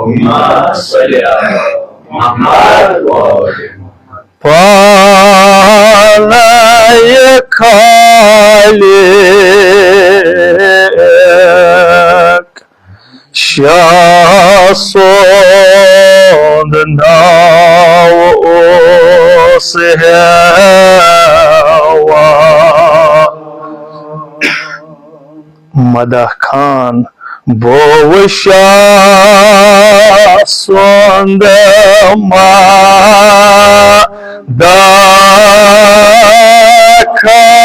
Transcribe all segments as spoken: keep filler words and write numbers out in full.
اللهم صل على محمد وآل محمد. پانے خالق شاہ سُنٛد ناو اوس ہٮ۪وان۔ مدح خان بوو شاہ سُنٛد مدح خان۔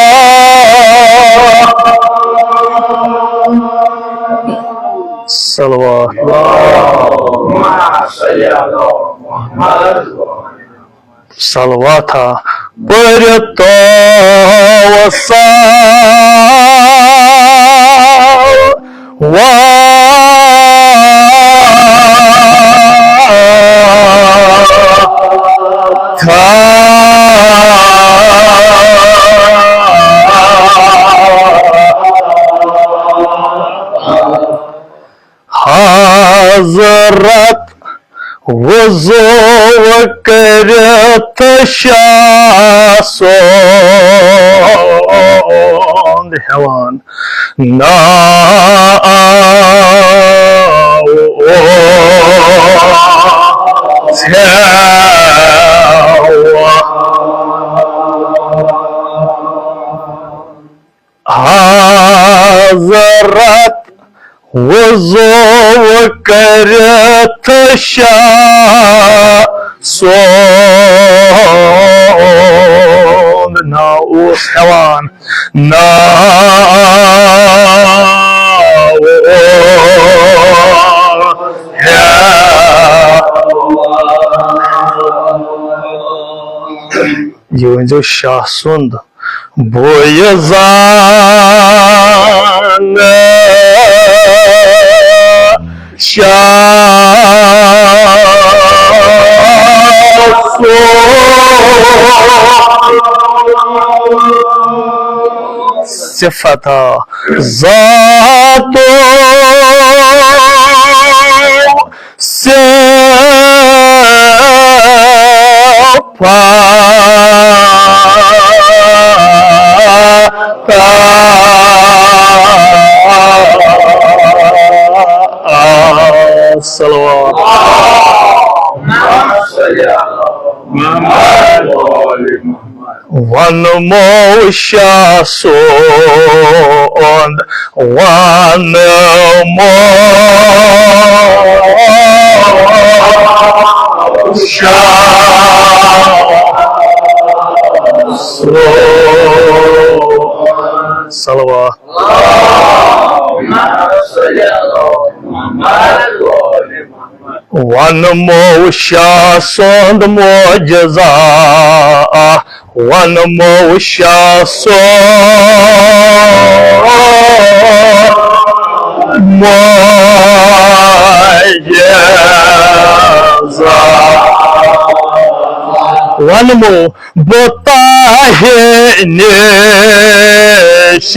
صلوات۔ اللهم صل على محمد۔ صلوات ہا پٔرِتھ تو سا وا تھا۔ حضرت وضو کٔرِتھ شاہ سُنٛد ہٮ۪وان ناو اوس ہٮ۪وان۔ حضرت وضو کٔرِتھ شاہ سُنٛد ناو اوس ہٮ۪وان، ناو اوس ہٮ۪وان۔ یہِ ؤنۍزیو شاہ سُنٛد۔ بویہِ زانہٕ شاہ سُنٛد صفتا ذاتو صفتا۔ صلوات۔ ونمو شاہ سُنٛد، ونمو شاہ سُنٛد۔ صلوات۔ ونمو شاہ سُنٛد معجزہ، ونمو شاہ سُنٛد معجزہ۔ ونمو بہٕ تۄہہِ نِش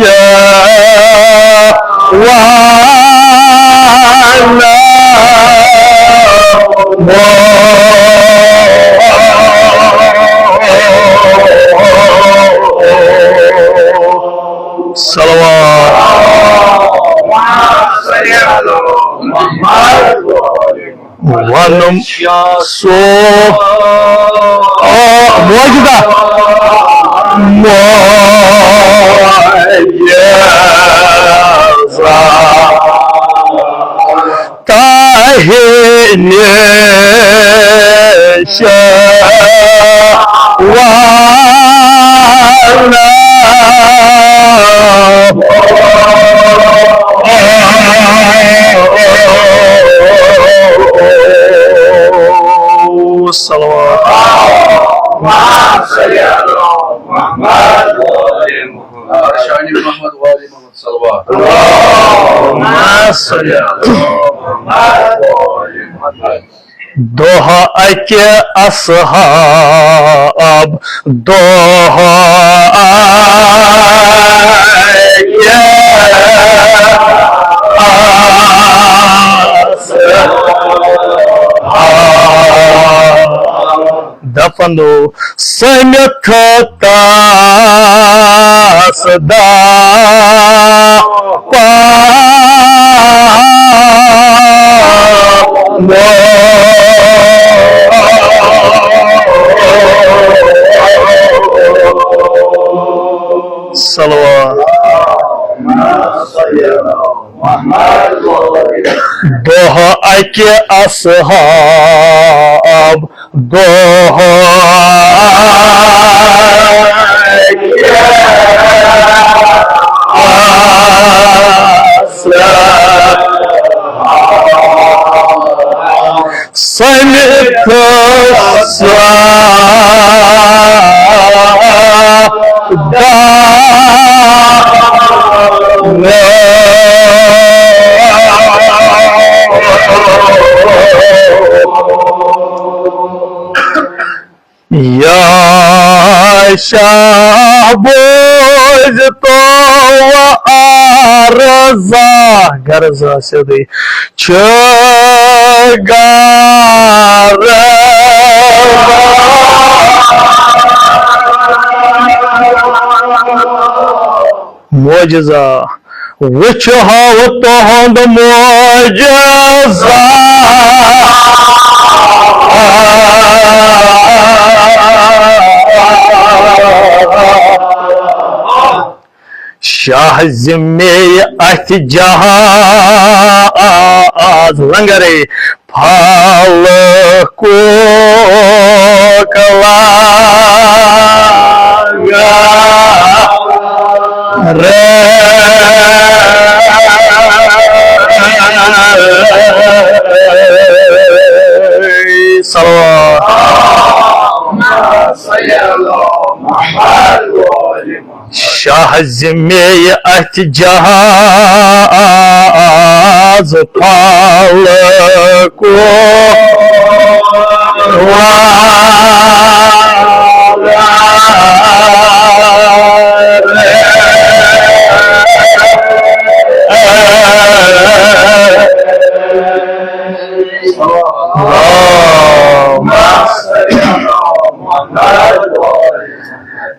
ونہٕ۔ صلوات۔ ونم سو، آ، معجزہ۔ معجزہ۔ تۄہہِ نِش ونہٕ۔ صلوات۔ شان محمد وآل محمد صلوات۔ اللهم صل على محمد وآل محمد۔ دۄہ اَکہِ اصحاب، دۄہ اَکہِ اصحاب۔ پنو سمتھ تاس دا پا صلوات۔ دۄہ اَکہِ اصحاب دۄہ اَکہِ اصحاب سمکھ سا یا شاہ بوز تو عرضا غرضا سیدی چھ گار معجزہ وچھ ہاو تہند معجزہ۔ شاہ ذمے اتھ جہاز لنگرے پھل کوک لاگا رے۔ صلوات۔ شاہ ذمے اتھ جہاز پھل کو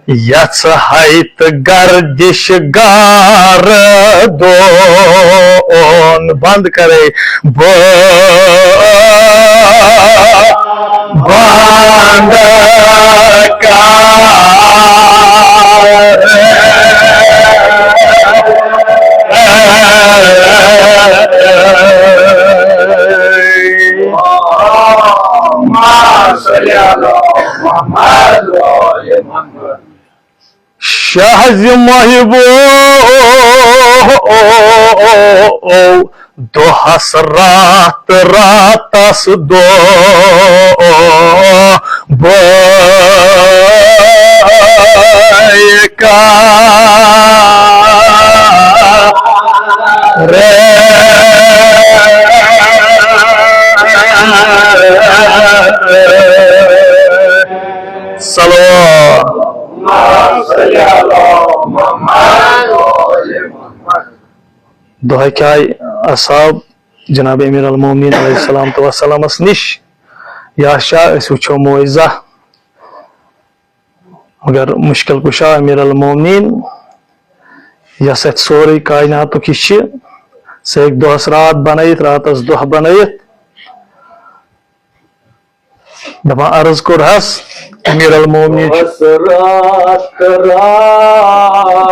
یژھ ہے تہٕ گردش گردون بند کرے بہٕ بند کر۔ شاہ زِ محبو دۄہس راتھ راتس دۄہ بٲے کارے۔ صلوات۔ دۄہٕکۍ آے اصحاب جناب امیر المومنین علیہ الصلوۃ والسلامس نِش، یا شاہ أسۍ وٕچھو معجزہ۔ مگر مشکل کشا امیر المومنین، یس اتھ سورُے کائناتُک یہِ چھِ، سُہ ہیٚکہِ دۄہس راتھ بنٲیِتھ، راتس دۄہ بنٲیِتھ۔ دپان عرض کوٚرہس امیر المومنین چھُ دۄہس راتھ راتھ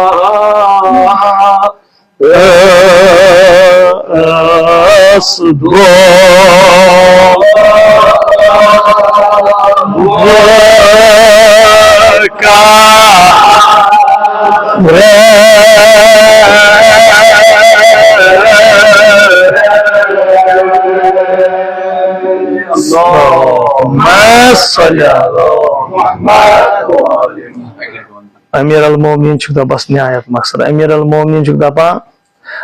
اللهم صل على محمد وآل محمد۔ امیر المومنین چھُکھ دپس نہایت مقصد۔ امیر المومنین چھُکھ دپان،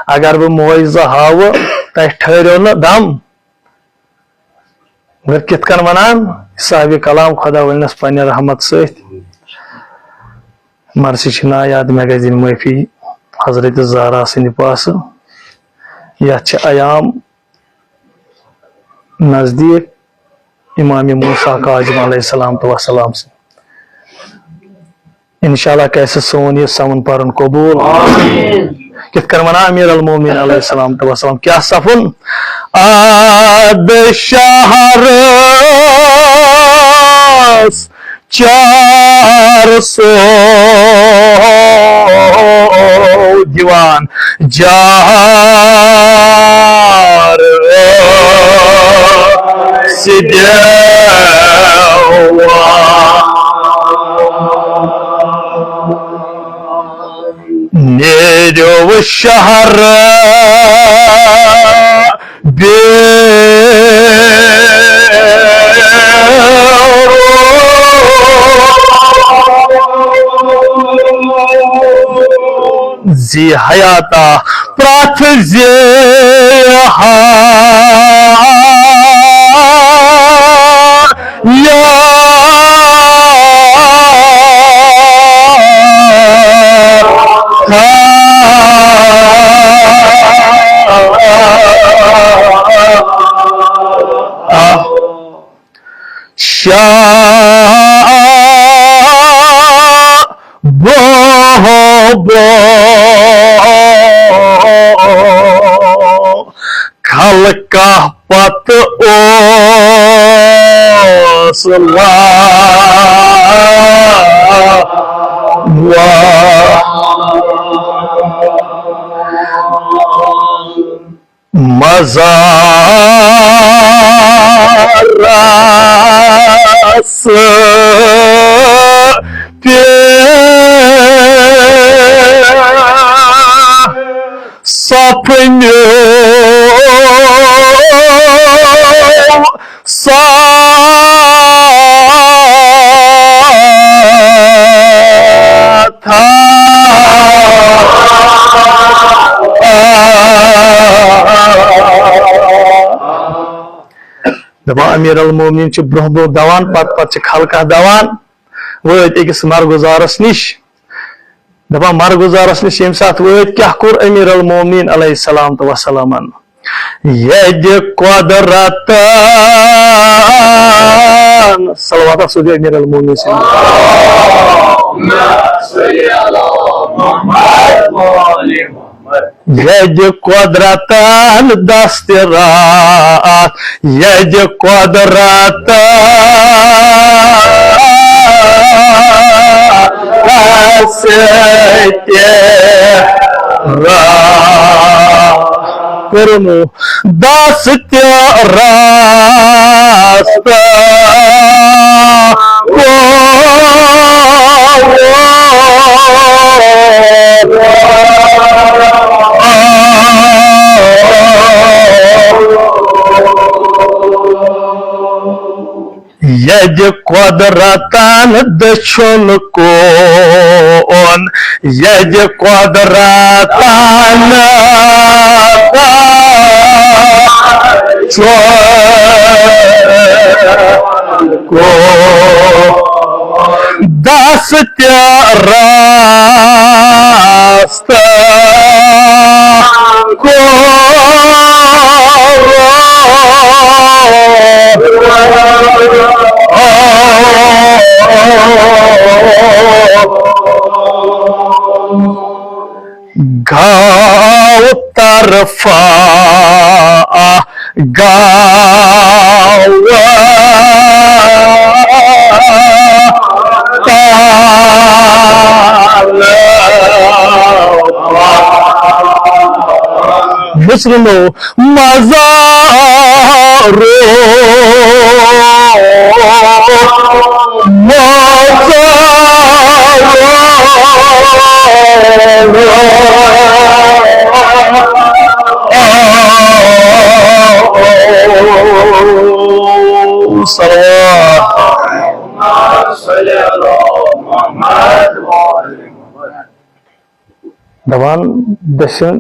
اگر بہٕ معجزہ ہاوٕ، تۄہہِ ٹھٔہرِو نہٕ دم۔ مگر کِتھ کٔنۍ ونان؟ صاحب کلام خدا ؤلنس پننہِ رحمت سۭتۍ۔ مرثی چھِ نایاد، مےٚ گژھِ دِنۍ معٲفی، حضرت زہرا سٕنٛدِ پاسہٕ۔ یتھ چھِ ایام نزدیٖک۔ امام موسیٰ کاظم علیہ السلام تو وسلام سٕنٛدۍ۔ انشاءاللہ کرِ سُہ سون یہِ سمن پرُن قبول۔ کِتھ کٔنۍ ونان امیر المومنین علیہ السلام تو وسلام کیا سپُن؟ آد شہرس چار سو دیوان جار سدیوان۔ نیرو شہر بے زی حیاتا پرٛتھ زِ یا شاہ بہبو خلقہ پتہٕ اوس لا وا مزارس پہ سپنیو ساتھ۔ دپان امیر المومنین چھِ برونٛہہ برونٛہہ دوان، پتہٕ پتہٕ چھِ خلقہ دوان۔ وٲتۍ أکِس مرگُزارس نِش۔ دپان مرگُزارس نِش ییٚمہِ ساتہٕ وٲتۍ، کیٛاہ کوٚر امیر المومنین علیہ السلام تو وسلامن؟ یدِ قۄدرتن، صلوات آسو دِ امیر المومنین سٕنٛدِ۔ یدِ قۄدرتن دست رات، یدِ قۄدرتن دست رات۔ کوٚرمُت دست راست۔ یدِ قۄدرتن دٔچھُن کُن، یدِ قۄدرتن دٔچھُن کُن، دست راست کو گاو طرفا گاو مسلمو مزارو مزارو۔ صلوات۔ دپان دٔچھِنۍ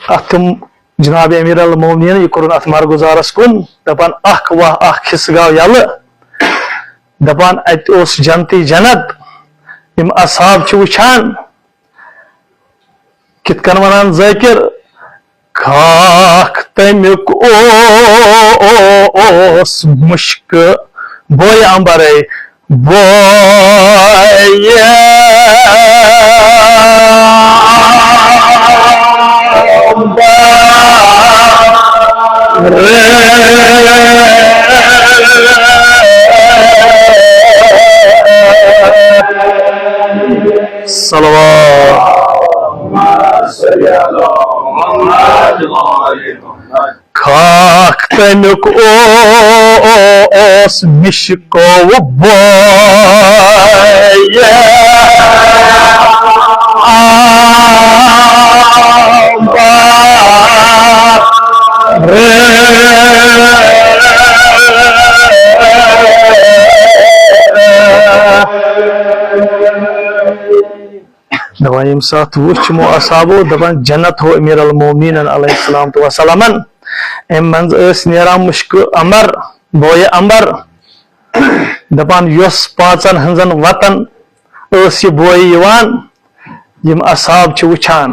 اتھ تِم جناب امیر المومنین، یہِ کوٚرُن اتھ مرگُزارس کُن، دپان اکھ واہ اکھ حصہٕ گاو یلہٕ، دپان اتہِ اوس جنتی جنت، یِم اصحاب چھِ وٕچھان، کِتھ کٔنۍ ونان ذٲکر، کاک تمیُک اوس مُشکہٕ بویہِ امبرے، بویہِ امبرے۔ صلوات۔ کاک تمیُک اوس مِشکو بویہِ امبرے۔ دپان ییٚمہِ ساتہٕ وُچھ یِمو اصحابو، دپان جنت ہو امیر المومنین علیہ السلام تو وسلامن۔ امہِ منٛز ٲسۍ نیران مُشکہٕ امبر، بویہِ امبر۔ دپان یۄس پانٛژن ہٕنٛزن وتن ٲس یہِ بویہِ یِوان، یِم اصحاب چھِ وٕچھان۔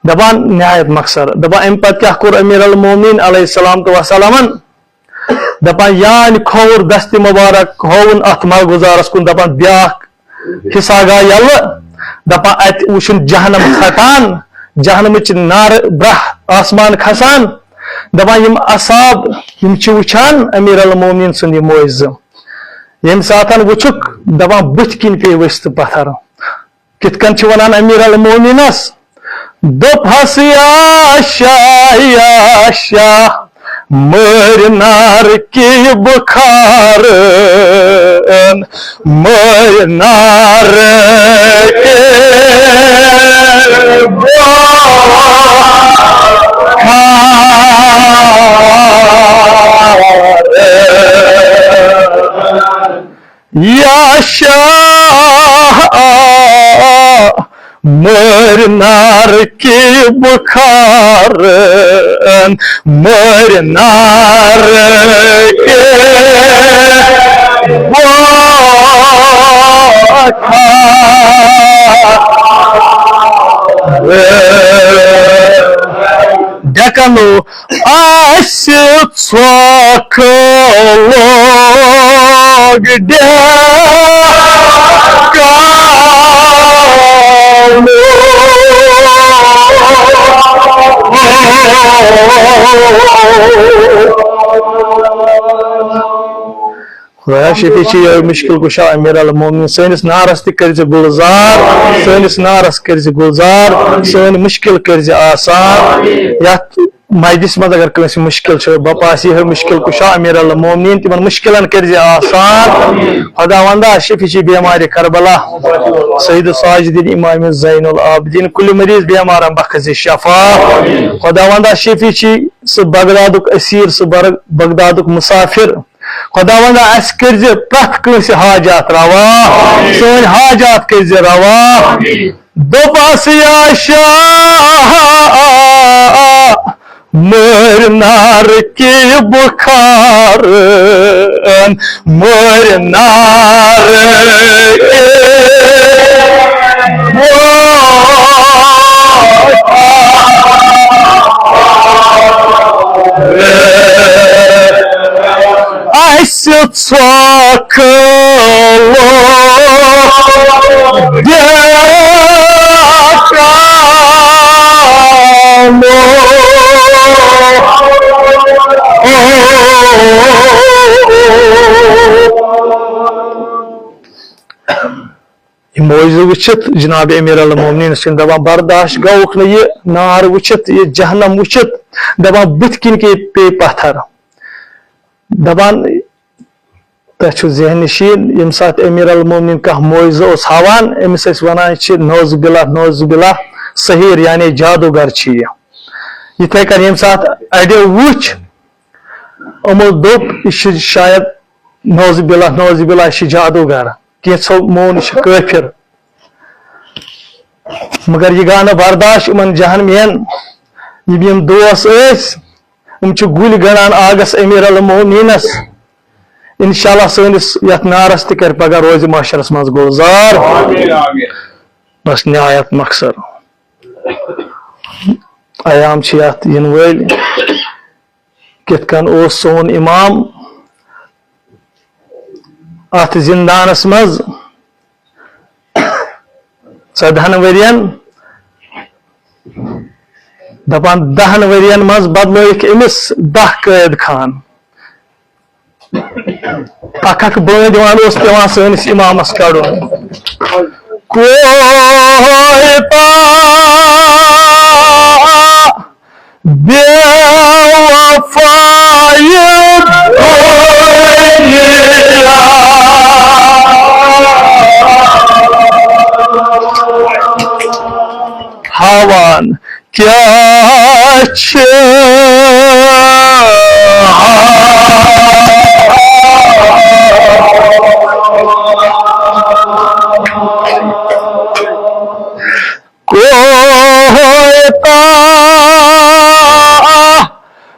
دپان نہایت مخصر، دپان امہِ پتہٕ کیٛاہ کوٚر امیر المومنین علیہ السلام تو وسلامن؟ دپان یانہِ کھووُر دستِ مبارک ہووُن اتھ ماہ گُزارس کُن، دپان بیاکھ حصہ گاو یلہٕ، دپان اتہِ وٕچھُن جہنم پھٹان، جہنمٕچ نارٕ برٛاہ آسمان کھسان۔ دپان یِم اصحاب یِم چھِ وٕچھان امیر المومنین سُنٛد یہِ معجزٕ۔ ییٚمہِ ساتن وٕچھُکھ، دپان بٕتھِ کِنۍ پیٚیہِ ؤسۍ تہٕ پتھر۔ کِتھ کٔنۍ چھِ ونان امیر المومنینس؟ دوٚپہَس یا شاہ، یا شاہ، مٲرۍ نار کی بخارن، مٲرۍ نار کی بخارن۔ یا شاہ، مٲرۍ نار کی بخارن، مٲرۍ نار کی بخارن۔ ڈیکنو آسہِ ژھۄکھ لوگ ڈیکن۔ خدایا شفیع چی یہِ مشکل کشا امیر المومنین، سٲنِس نارس تہِ کٔرۍ زِ گُلزار، سٲنِس نارس کٔرۍ زِ گُلزار، سٲنۍ مشکل کٔرۍ زِ آسان۔ یتھ مجلس منٛز اگر کٲنٛسہِ مشکل چھُ، بہٕ پاسہٕ یِہوٚے مشکل کشا امیر المومنین، تِمن مشکلن کٔرۍ زِ آسان۔ خداوندا شفیع چی بیمارِ کربلا، سید ساجدین امام زین العابدین، کُلہِ مریض بیمارن بخش زِ شفا۔ خداوندا شفیع چی سُہ بغدادُک اسیر، سُہ بر-، بغدادُک مسافر۔ خداوندا، اسہِ کٔرۍ زِ پرٛٮ۪تھ کٲنٛسہِ حاجات روا، سٲنۍ حاجات کٔرۍ زِ روا۔ دوٚپس یا شاہ، مٲرۍ نار کی بخارن، مٲرۍ نار کی بخارن۔ اسہِ ژھۄکھ لوگ ڈیکن۔ یہِ معجزٕ وٕچھِتھ جناب امیر المومنین سٕنٛدۍ دپان برداشت گوٚوُکھ نہٕ یہِ نار وٕچھِتھ، یہِ جہنم وٕچھِتھ، دپان بٕتھِ کِنۍ کے پیٚیہِ پتھر۔ دپان تۄہہِ چھُو ذہن نشین، ییٚمہِ ساتہٕ امیر المومنین کانٛہہ معجزٕ اوس ہاوان، أمِس ٲسۍ ونان چھِ نعوذ باللہ، نعوذ باللہ، سحیر یعنی جادوگر چھِ یہِ۔ یِتھے کٔنۍ ییٚمہِ ساتہٕ اڑیو وُچھ، یِمو دوٚپ یہِ چھُ شاید نعوذ باللہ، نعوذ باللہ، یہِ چھُ جادوگر، کینٛژھو مون یہِ چھُ کٲفر۔ مگر یہِ گوٚو نہٕ برداشت یِمن جہنمین، یِم یِم دوس ٲسۍ، یِم چھِ گُلۍ گنڈان آگس امیر المومنینس۔ انشاءاللہ سٲنِس یتھ نارس تہِ کرِ پگاہ روزِ محشرس منٛز گُلزار۔ آمین، آمین۔ بس نہایت مخصر۔ ایام چھِ یَتھ یِنہٕ وٲلۍ۔ کِتھ کٔنۍ اوس سون اِمام اَتھ زِندانَس منٛز ژۄدہَن ؤرِین، دَپان، دَہَن ؤرِین منٛز بدلٲوِکھ أمِس دَہ قٲد خان۔ اکھ اکھ بٲنۍ دِوان اوس پٮ۪وان سٲنِس اِمامَس کَڑُن۔ کویتا بے وفایہِ دُنیا۔ ہاوان کیٛاہ چھِ کویتا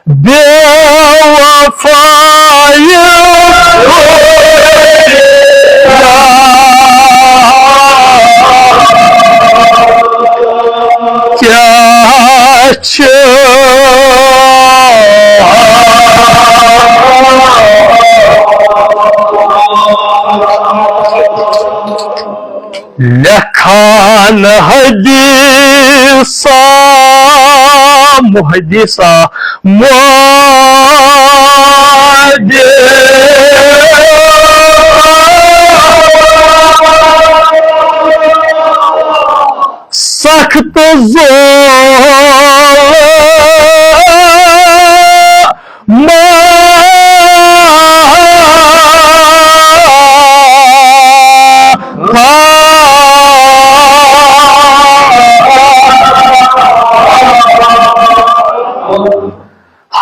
بے وفایہِ کیٛاہ چھِ لیکھان حدیثا محدثا محدث۔ سخت ظلم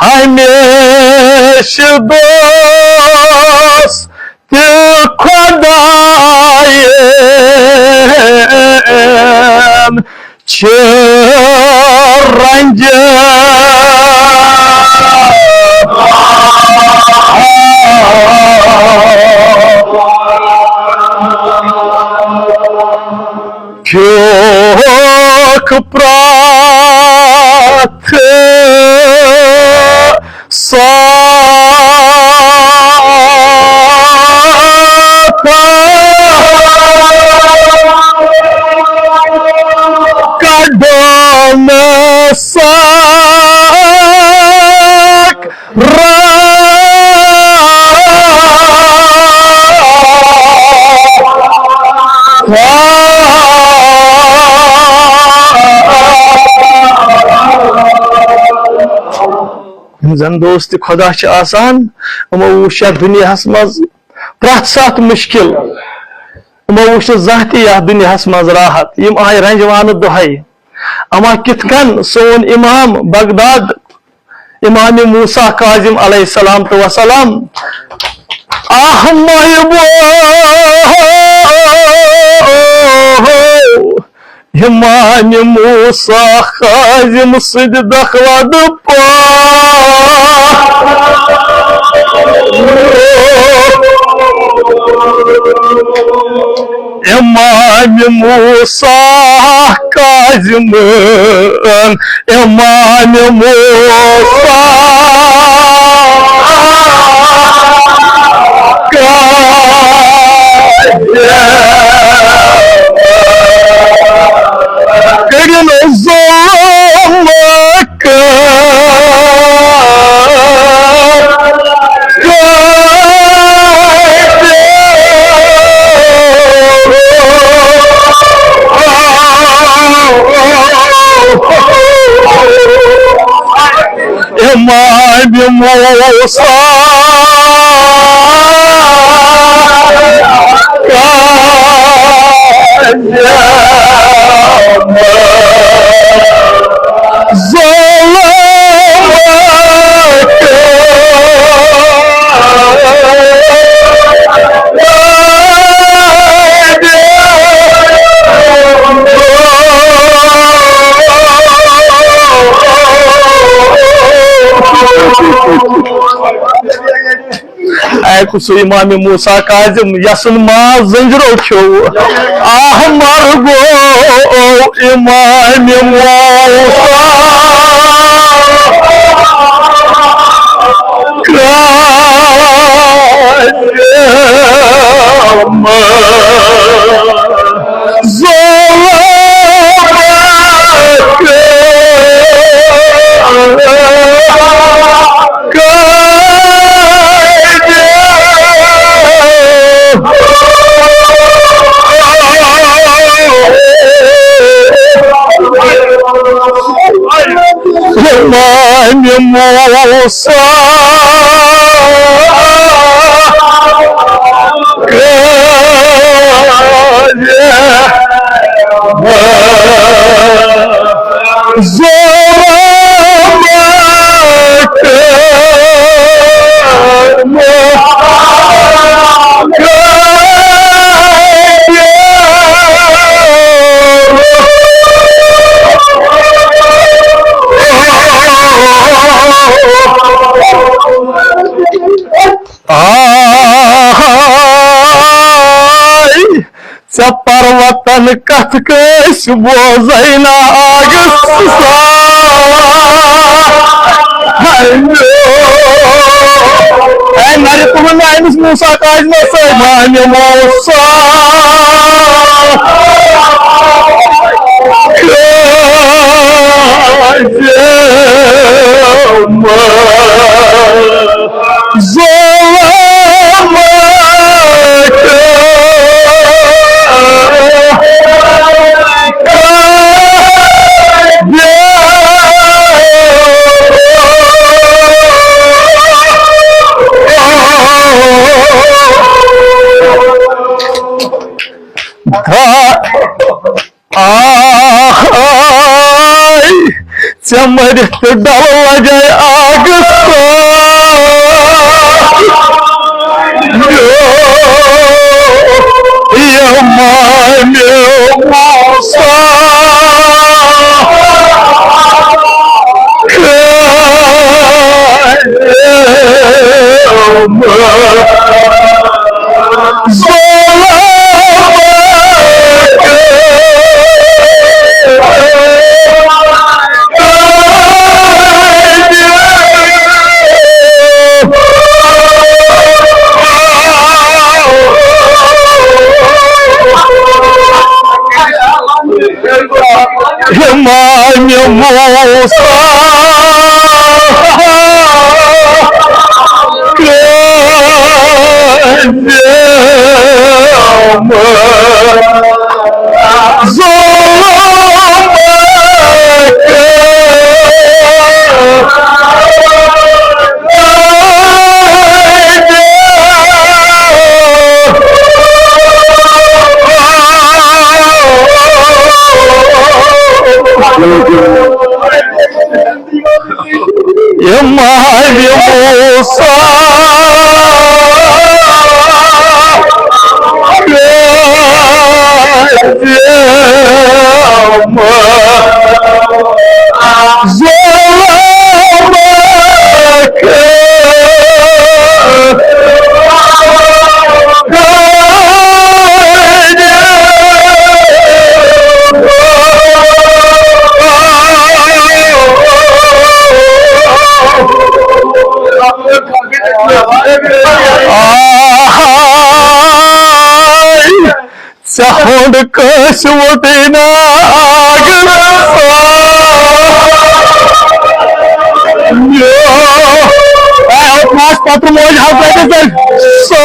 ہمیشہ دوست تہ خدایَن چھ رنجہ۔ پھیوکھ پرٛتھ ساتھ کڑن سکھ یِم زَن دوست خۄدا چھِ آسان، یِمو وٕچھ یَتھ دُنیاہَس منٛز پرٛٮ۪تھ ساتہٕ مُشکِل، یِمو وٕچھ نہٕ زانٛہہ تہِ یَتھ دُنیاہَس منٛز راحت، یِم آے رنٛجہِ وانہٕ دۄہَے۔ اما کِتھ کٔنۍ سون اِمام بغداد، اِمام موسیٰ کاظم علیہ الصلوۃ والسلام، آہ مایبو، اِمام موسیٰ کاظم سٕنٛدِ دۄکھٕ وَدٕ پاک۔ اِمام موسیٰ کاظمن، اِمام موسیٰ کاظم۔ کٔرِن ظلم کر۔ اِمام موسیٰ کاظم۔ ظلم اے کُس اِمام موسیٰ کاظم یسُن ماز زنجرو کھیوٚو۔ آہ مر گوٚو اِمام موسیٰ امام موسیٰ آہاے، ژےٚ پروتن کتھ کٲنٛسہِ بوزے نہ آگس سا۔ اے نرِ تُلُن نہٕ أمِس موسیٰ کاظمس سۭتۍ، مانہِ موسیٰ۔ آہاے، ژےٚ مٔرِتھ تہِ ڈَل لَگے آگہٕ سۭتۍ۔ یہِ مانہِ موسیٰ۔ امام موسیٰ کٲنٛسہِ ظلم امام موسیٰ کٲنٛسہِ آہاے، ژےٚ ہُنٛد کٲنٛسہِ وُٹٕے نہ آگہٕ۔ اے، اوس پتہٕ موج حضرت سا۔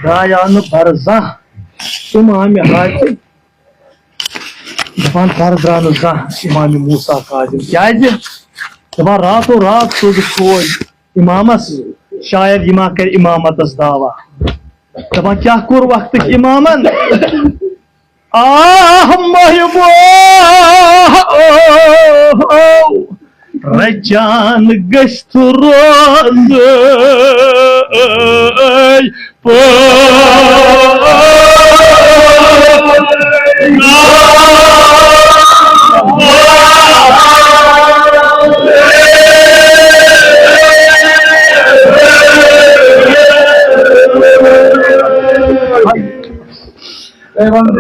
دایانہٕ برزہ امام حاتم۔ دپان، گرٕ درٛاو نہٕ زانٛہہ امام موسیٰ کاظم۔ کیازِ؟ دپان، راتو رات سوزُکھ کھوج امامس، شاید یہِ ما کرِ امامتس دعویٰ۔ دپان، کیٛاہ کوٚر وقتٕکۍ امامن؟ آہ محبوب، رچان گٔژھتھ روزٕے پٲٹھۍ۔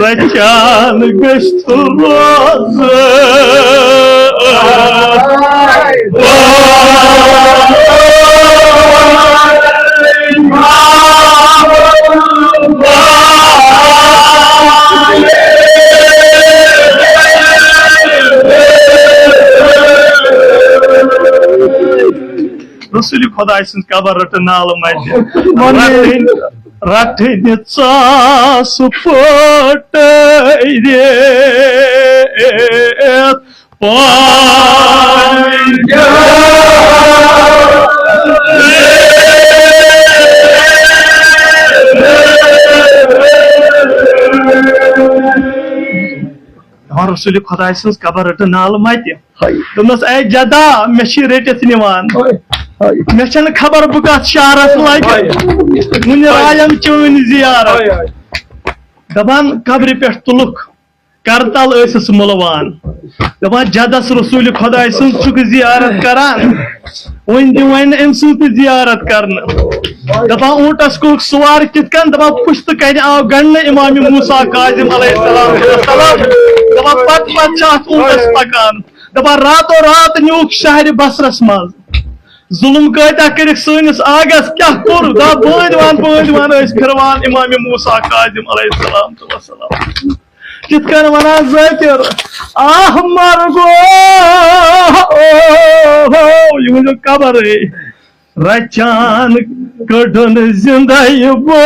رچان گٔژھتھ روزٕے۔ رسول خدائے سٕنٛز قبر رٹہٕ نالہٕ متہِ۔ رٹہٕ رٹہٕ نہٕ ژاس پھٲٹٲوِتھ پنٕنۍ۔ دپان رسول خدائے سٕنٛز قبر رٹہٕ نالہٕ متہِ۔ ہاے۔ دوٚپنَس، "اے جدا، مےٚ چھی رٔٹِتھ نِوان۔ ہاے، ہاے۔ مےٚ چھَنہٕ خبر بہٕ کَتھ شہرَس لَگہٕ۔ ہاے۔ وُنہِ رایم چٲنۍ زیارت۔" ہاے، ہاے۔ دَپان قبرِ پٮ۪ٹھ تُلُکھ، کَرٕ تَل ٲسِس مُلوان۔ دَپان جدَس رسول خدائے سٕنٛز چھُکھ زیارت کَران۔ وۄنۍ دِوان أمۍ سٕنٛز تہِ زیارت کرنہٕ۔ دپان اوٗنٹس کوٚرُکھ سوار کِتھ کٔنۍ؟ دپان پُشتہٕ کنہِ آو گنڈنہٕ امام موسیٰ کاظم علیہ السلام۔ دپان پتہٕ پتہٕ چھِ اتھ اوٗنٹس پکان۔ دپان راتو رات نیوٗکھ شہرِ بصرس منٛز۔ ظلم کۭتیاہ کٔرِکھ سٲنِس آگس، کیاہ کوٚر؟ دپان بٲنۍ وان بٲنۍ وان ٲسۍ پھِروان امام موسیٰ کاظم علیہ السلام۔ کِتھ کٔنۍ وَنان ذٲکِر، آہ مرگو، یہِ ؤنِو قبرٕے۔ رچان کٔڈٕن زِندَے بٲدِوان۔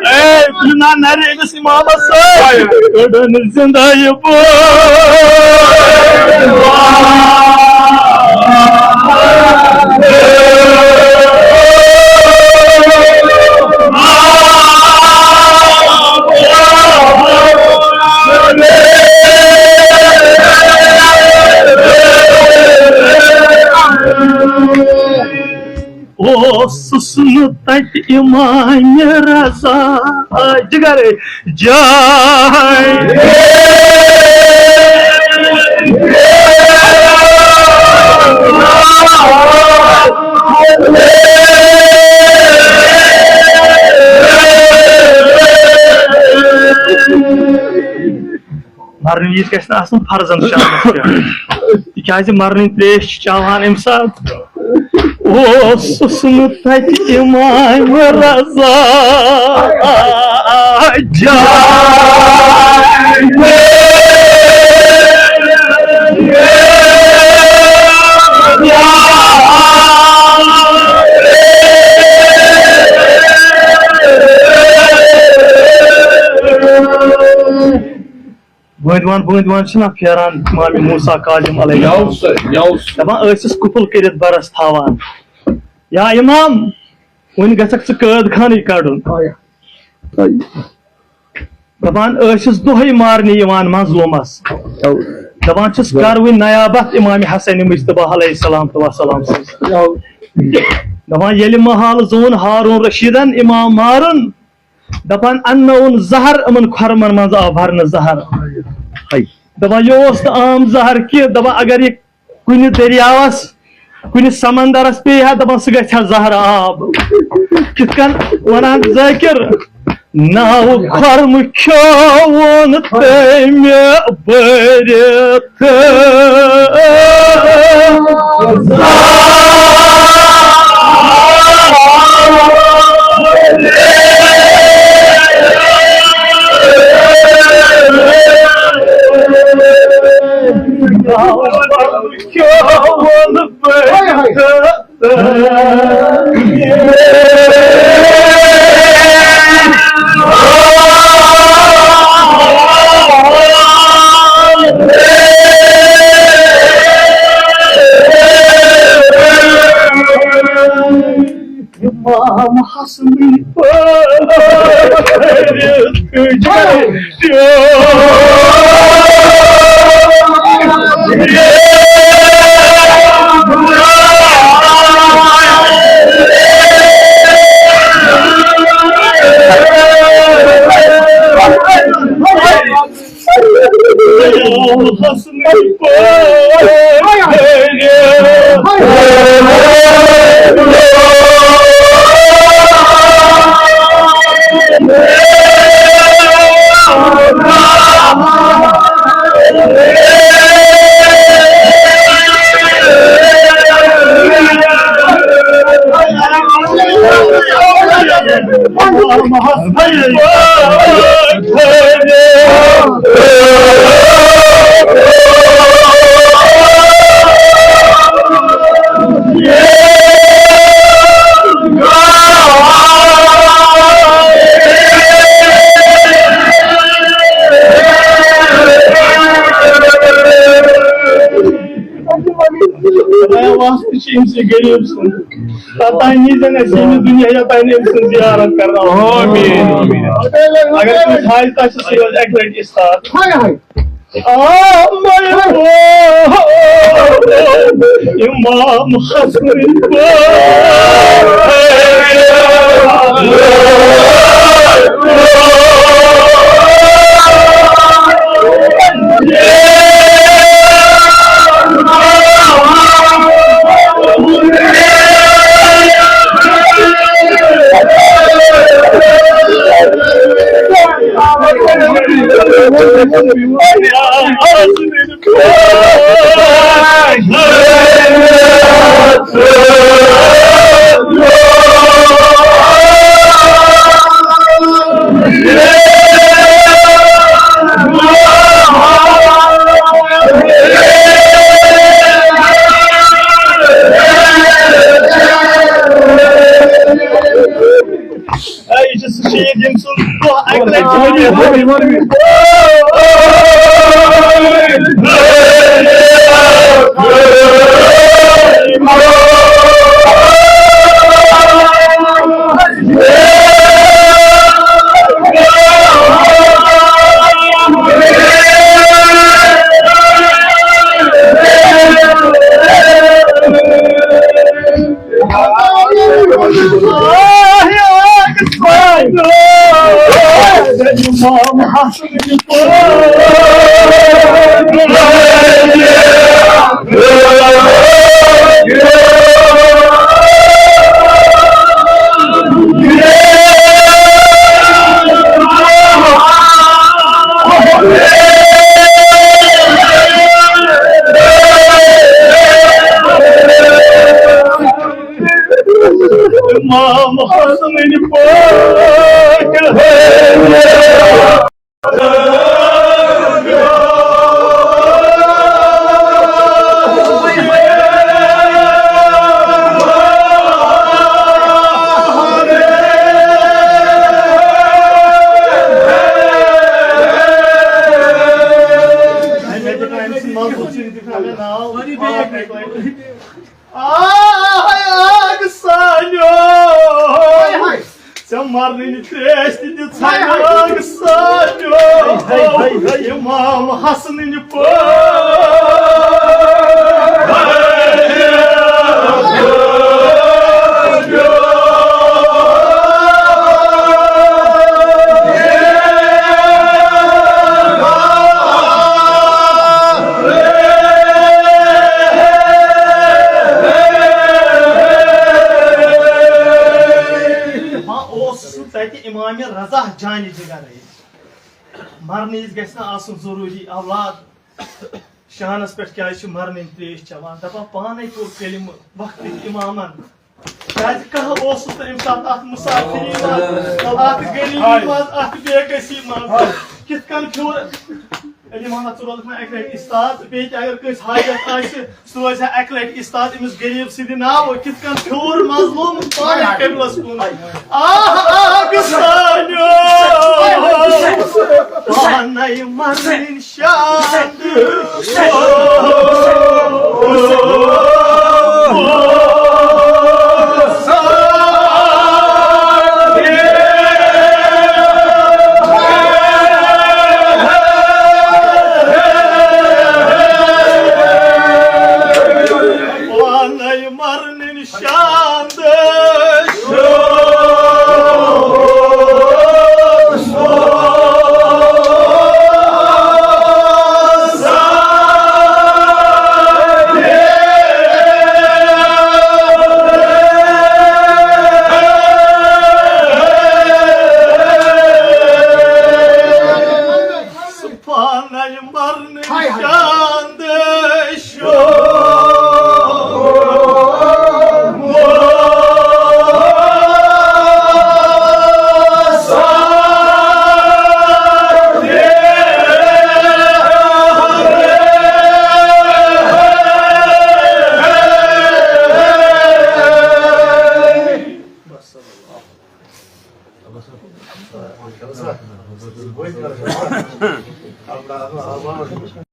اے، بِنا نعرِ أمِس اِمامَس سۭتۍ۔ کٔڈٕن زِندَے بٲدِوان۔ اوسُس نہٕ تَتہِ اِمامِ رضا جِگرے جاے۔ مرنٕچ گژھِ نہٕ آسُن فرضن شامس پٮ۪ٹھ، تِکیازِ مرنٕچ تریش چھِ چٮ۪وان اَمہِ ساتہٕ۔ اوسُس نہٕ تَتہِ اِمام رضا جان۔ بٲنٛدوان بٲنٛدوان چھِنہ پھیران امام موسیٰ کاظم علیہ یَوٕ السلام۔ سا، یَوٕ سا۔ دَپان ٲسِس کُپُل کٔرِتھ بَرَس تھاوان، یا امام، وۄنۍ گژھکھ ژٕ قٲد خانٕے کَڑُن۔ آیا۔ آیا۔ دَپان ٲسِس دۄہَے مارنہِ یِوان مظلوٗمَس۔ آو۔ دَپان چھِس، کَر وۄنۍ نیابت امام حسن مجتبیٰ علیہ السلام تہٕ وسلام سٕنٛز۔ آو۔ دَپان ییٚلہِ محال زوٗن ہارون رشیٖدَن امام مارُن، دپان اننوُن زہر، یِمن کھۄرمن منٛز آو بھرنہٕ زہر۔ ہے۔ دپان یہِ اوس نہٕ عام زہر کینٛہہ، دپان اگر یہِ کُنہِ دٔریاوس، کُنہِ سمندرس پیٚیہِ ہا، دپان سُہ گژھِ ہا زہرٕ آب۔ کِتھ کٔنۍ ونان ذٲکر، ناو کھۄرمہٕ کھیوٚوُن تٔمۍ بٔرِتھ۔ امام حسنٕنۍ پٲٹھۍ خۄدایا، واسطہٕ چھِ أمۍ سٕے غریٖب سُنٛد۔ توٚتام نیٖزٮ۪ن اَسہِ ییٚمہِ دُنیا، یوٚتام نہٕ أمۍ سٕنٛز زیارت کرناوو۔ آمین۔ اگر کٲنٛسہِ حاجتہ چھِ، سُہ روزِ اَکہِ لٹہِ استاد۔ آمین۔ امام حسن۔ اے، یہِ چھُ سُہ شہیٖد، ییٚمۍ سُنٛد دۄہ اَکہِ لَٹہِ چھُ ؤریَس۔ امام حسن پاک۔ آے آگ سانیو، ژےٚ مرنٕنۍ ترٛیش تہِ دِژ آے آگ سانیو۔ امام حسنٕنۍ پٲٹھۍ۔ مرنہٕ وِزِ گژھِ نہٕ آسُن ضروٗری اولاد۔ شانس پٮ۪ٹھ کیازِ چھِ مرنٕنۍ تریش چٮ۪وان؟ دپان پانے کوٚر کلمہٕ وقتٕکۍ امامن۔ کیازِ کانٛہہ اوسُس نہٕ امہِ ساتہٕ اتھ مسافری منٛز، اتھ غریبی منٛز، اتھ بے کسی منٛز۔ کِتھ کٔنۍ پھیوٗر علی محمد صٲب اوس مےٚ اکہِ لٹہِ استاد، بیٚیہِ تہِ اگر کٲنٛسہِ حاجت آسہِ، سُہ روزِ ہا اکہِ لٹہِ استاد أمِس غریب سٕنٛدِ ناوٕ۔ کِتھ کٔنۍ پھیوٗر مظلوم پانے قبلس کُن۔ آہ، آہ، گسانیو، پانے مرنٕنۍ شاند۔ پانے مرنٕنۍ شاند۔ پانے مرنٕنۍ شاند۔